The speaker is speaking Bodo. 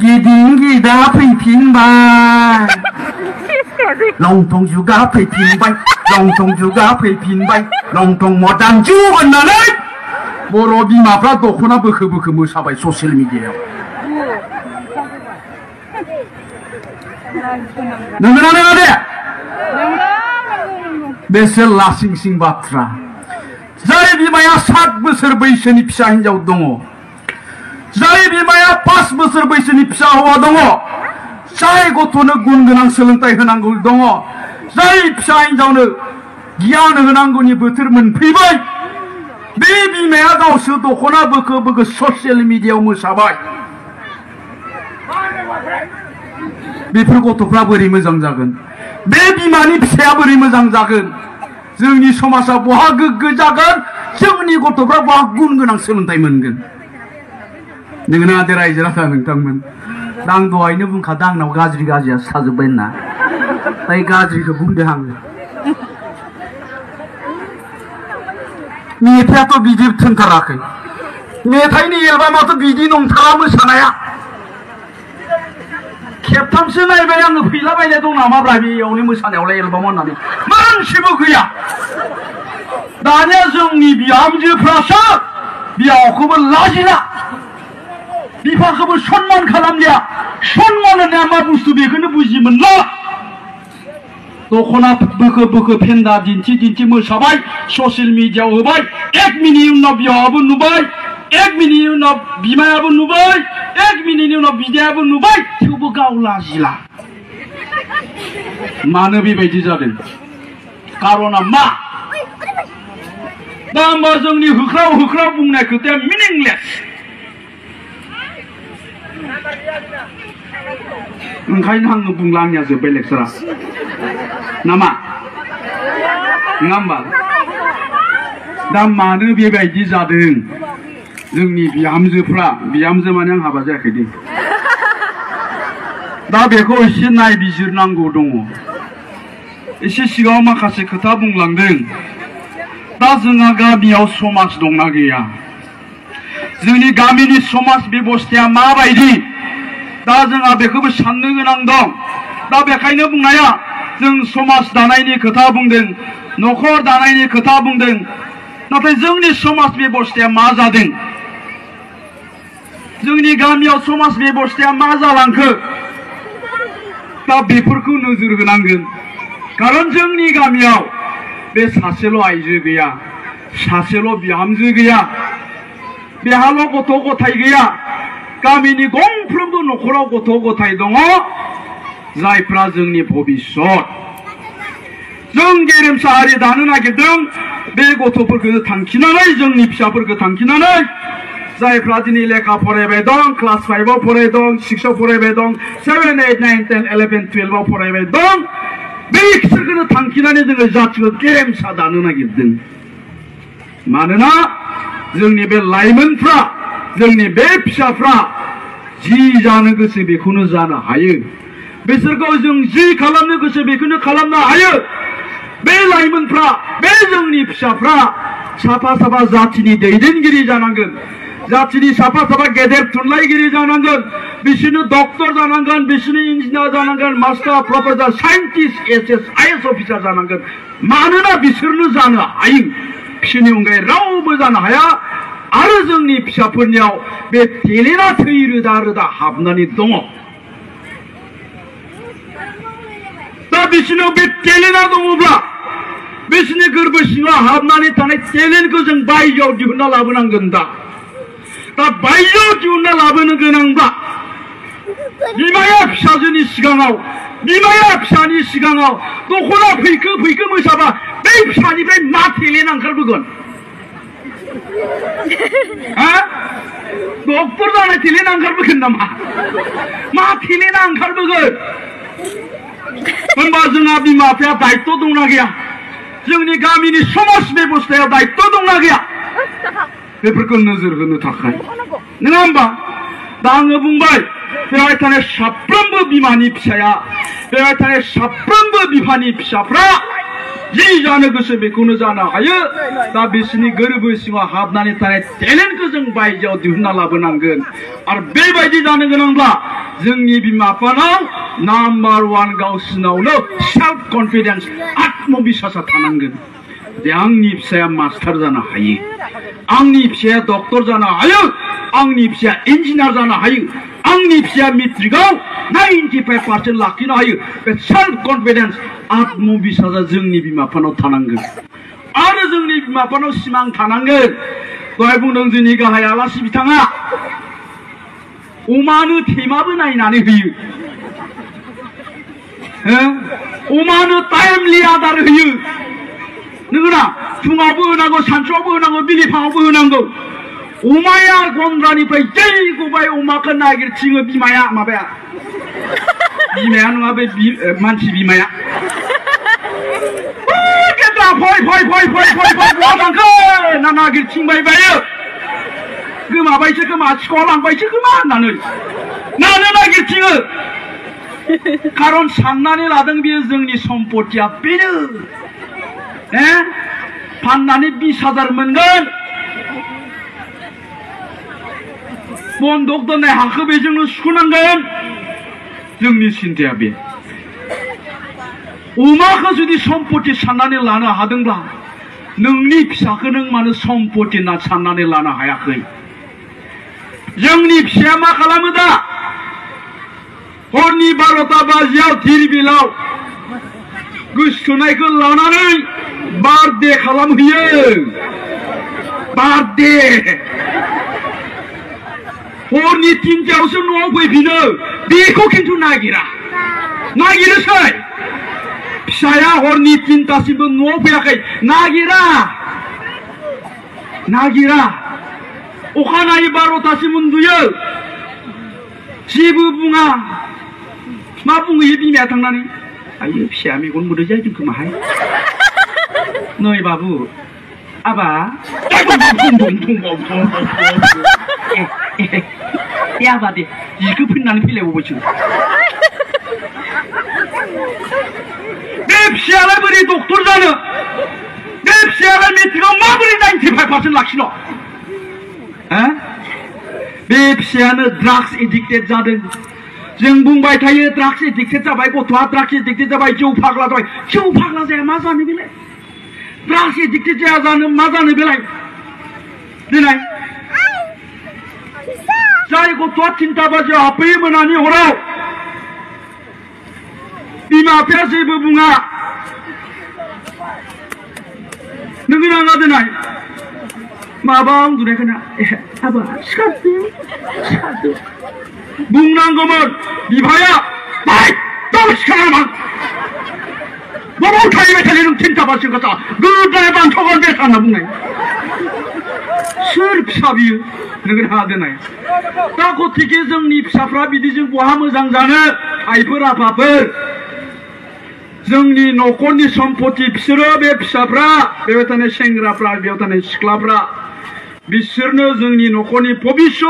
गिदिं गिदा फैफिनबाय लंथं जुगा फैफिनबाय लंथं जुगा फैफिनबाय लंथं मदार्न जुग होननानै बर' बिमाफ्रा दख'ना बोखो बोखो मोसाबाय ससियेल मिडियायाव नंगौना नङा दे बेसे लासिंसिं बाथ्रा जाय बिमाया 7 बोसोर बैसोनि फिसा हिनजाव दङ जाय बिमाया 5 बोसोर बैसोनि फिसा हौवा दङ जाय गथ'नो गुन गोनां सोलोंथाइ होनांगौ दङ जाय फिसा हिनजावनो गियान होनांगौनि बोथोर मोनफैबाय बे बिमाया गावसो दख'ना बोखो बोखो ससियेल मिडियायाव मोसाबाय बेफोर गथ'फ्रा बोरै मोजां जागोन बे बिमानि फिसाया बोरै मोजां जागोन जोंनि समाजा बहा गोग्गो जागोन जोंनि गथ'फ्रा बहा गुन गोनां सोलोंथाइ मोनगोन नोंगोना दे रायजो राजा नोंथांमोन दा आं दहायनो बुंखादों आंनाव गाज्रि गाज्रिया साजोब्बाय होनना दाय गाज्रिखौ बुंदों आङो मेथाइआथ' बिदि थोनथाराखै मेथाइनि एलबामाथ' बिदि नंथारा मोसानाया खेबथामसो नायबाय आङो फैलाबायनाय दं नामाब्रा बेयावनो मोसानायावलाय एलबाम होननानै मोनसेबो गैया दानिया जोंनि बिहामजोफ्रासो बिहावखौबो लाजिला बिफाखौबो सनमान खालामलिया सनमान होननाया मा बुस्थु बेखौनो बुजि मोनला दख'ना बोखो बोखो फेन्दा दिन्थि दिन्थि मोसाबाय ससियेल मिडियायाव होबाय 1 मिनिटनि उनाव बिहावाबो नुबाय 1 मिनिटनि उनाव बिमायाबो नुबाय 1 मिनिटनि उनाव बिदायाबो नुबाय थेवबो गाव लाजिला मानो बेबायदि जादों कारना मा दा होमबा जोंनि होख्राव होख्राव बुंनाय खोथाया मिनिंलेस ओंखायनो आङो बुंला आंनिया जोब्बाय लेक्सारा नामा नङा होमबा दा मानो बेबायदि जादों जोंनि बिहामजोफ्रा बिहामजो माने आं हाबा जायाखै दे दा बेखौ एसे नायबिजिरनांगौ दङ एसे सिगाङाव माखासे खोथा बुंलांदों दा जोंहा गामियाव समाज दंना गैया जोंनि गामिनि समाज बेबस्थाया माबायदि दा जोंहा बेखौबो साननो गोनां दं दा बेखायनो बुंनाया जों समाज दानायनि खोथा बुंदों न'खर दानायनि खोथा बुंदों नाथाय जोंनि समाज बेबस्थाया मा जादों जोंनि गामियाव समाज बेबस्थाया मा जालांखो दा बेफोरखौ नोजोर होनांगोन कारन जोंनि गामियाव बे सासेल' आइजो गैया सासेल' बिहामजो गैया बेहाल' गथ' गथाय गैया गामिनि गंफ्रोमबो न'खराव गथ' गथाय दङ जायफ्रा जोंनि भबिष्यत जों गेरेमसा हारि दानो नागिरदों बे गथ'फोरखौ थांखिनानै जोंनि फिसाफोरखौ थांखिनानै जायफ्रा दिनै लेखा फरायबाय दं क्लास 5 आव फरायबाय दं 6 आव फरायबाय दं 7 8 9 10 11 12 आव फरायबाय दं बैसोरखौनो थांखिनानै जोङो जातिखौ गेरेमसा दानो नागिरदों मानोना जोंनि बे लाइमोनफ्रा जोंनि बे फिसाफ्रा जि जानो गोसो बेखौनो जानो हायो बिसोरखौ जों जि खालामनो गोसो बेखौनो खालामनो हायो बे लाइमोनफ्रा बे जोंनि फिसाफ्रा साफा साफा जातिनि दैदेनगिरि जानांगोन जातिनि साफा साफा गेदेर थुनलाइगिरि जानांगोन बिसोरनो डक्टर जानांगोन बिसोरनो इन्जिनियार जानांगोन master professor scientist SS IAS officer जानांगोन मानोना बिसोरनो जानो हायो बिसोरनि अनगायै रावबो जानो हाया आरो जोंनि फिसाफोरनियाव बे टेलेन्टआ थै रोदा रोदा हाबनानै दङ दा बिसोरनाव बे टेलेन्टआ दङब्ला बिसोरनि गोरबो सिङाव हाबनानै थानाय टेलेन्टखौ जों बायजोआव दिहुनना लाबोनांगोन दा बायजोआव दिहुनना लाबोनो गोनांब्ला बिमाया फिसाजोनि सिगाङाव बिमाया फिसानि सिगाङाव दख'ना फैखो फैखो मोसाबा बे फिसानिफ्राय मा टेलेन्ट ओंखारबोगोन डक्टर जानाय टेलेन्ट ओंखारबोगोन नामा मा टेलेन्टआ ओंखारबोगोन होनबा जोंहा बिमा बिफाया दायित्व दंना गैया जोंनि गामिनि समाज बेबस्थायाव दायित्व दंना गैया बेफोरखौ नोजोर होनो थाखाय नङा होमबा दा आङो बुंबाय बेवहाय थानाय साफ्रोमबो बिमानि फिसाया बेवहाय थानाय साफ्रोमबो बिफानि फिसाफ्रा जि जानो गोसो बेखौनो जानो हायो दा बिसोरनि गोरबो सिङाव हाबनानै थानाय टेलेन्टखौ जों बायजोआव दिहुनना लाबोनांगोन आरो बेबायदि जानो गोनांब्ला जोंनि बिमा बिफानाव नाम्बार 1 गावसिनावनो सेल्फ कन्फिडेन्स आत्मबिश्वासा थानांगोन जे आंनि फिसाया मास्टार जानो हायो आंनि फिसाया डक्टर जानो हायो आंनि फिसाया इन्जिनियार जानो हायो आंनि फिसाया मेट्रिकआव 95% लाखिनो हायो बे सेल्फ कन्फिडेन्स आत्मबिश्वासा जोंनि बिमा बिफानाव थानांगोन आरो जोंनि बिमा बिफानाव सिमां थानांगोन दहाय बुंदों जोंनि गाहाय आलासि बिथाङा अमानो थेमाबो नायनानै होयो अमानो टाइमलि आदार होयो नंगौना फुङावबो होनांगौ सानसुआवबो होनांगौ बिलिफाङावबो होनांगौ अमाया गन्द्रानिफ्राय जै गबाय अमाखौ नागिरथिङो बिमाया माबाया बिमाया नङा बे मानसि बिमाया फै फै फै फै फै फै बहा थांखो ना नागिरथिंबाय बायो गोमाबायसो खोमा सिखाव लांबायसो खोमा होननानै नानो नागिरथिङो खारन साननानै लादों बेयो जोंनि सम्पतिया बेनो फाननानै 20,000 मोनगोन बन्दक दोननाय हाखौ बेजोंनो सुख'नांगोन जोंनि सिन्ताया बे अमाखौ जुदि सम्पति साननानै लानो हादोंब्ला नोंनि फिसाखौ नों मानो सम्पति होनना साननानै लानो हायाखै जोंनि फिसाया मा खालामो दा हरनि 12टा बाजियाव धिरबिलाव गोसोथोनायखौ लानानै बार्थडे खालामहैयो बार्थडे हरनि 3टायावसो न'आव फैफिनो बेखौ खिन्थु नागिरोसै फिसाया हरनि 3टासिमबो न'आव फैयाखै नागिरा अखानायै 12टासिम उन्दुयो जेबो बुङा मा बुंहैयो बिमाया थांनानै आयो फिसाया मेगन मोदै जाहैदों खोमाहाय नै बाबु आबा आबा दे जिखौ फैनानै फैलायबावबायसो बे फिसायालाय बोरै डक्टर जानो बे फिसायालाय मेट्रिकआव माबोरै 95% लाखिनो बे फिसायानो ड्राग्स एडिक्टेड जादों जों बुंबाय थायो ड्राग्स एडिक्टेड जाबाय गथ'आ ड्राग्स एडिक्टेड जाबाय जौ फाग्ला जाबाय जौ फाग्ला जाया मा जानो बेलाय ड्राग्स एडिक्टेड जाया जानो मा जानो बेलाय देनाय जाय गथ'आ 3टा बाजियाव हाबफैयो मोनानि हराव बिमा बिफाया जेबो बुङा नोङो नाङा देनाय माबा उन्दुनाय खोना आबा सिखारदो बुंनांगौमोन बिफाया सिखारा बबाव थाहैबाय थायो नों 3टा बाजियाव खोथा गोदाय बान्थ'गोन बे होनना बुंनाय सोर फिसा बियो नोङो नाङा देनाय दा गतिके जोंनि फिसाफ्रा बिदिजों बहा मोजां जानो आइफोर आफाफोर जोंनि न'खरनि सम्पति बिसोरो बे फिसाफ्रा बेयाव थानाय सेंग्राफ्रा बेयाव थानाय सिख्लाफ्रा बिसोरनो जोंनि न'खरनि भबिष्यत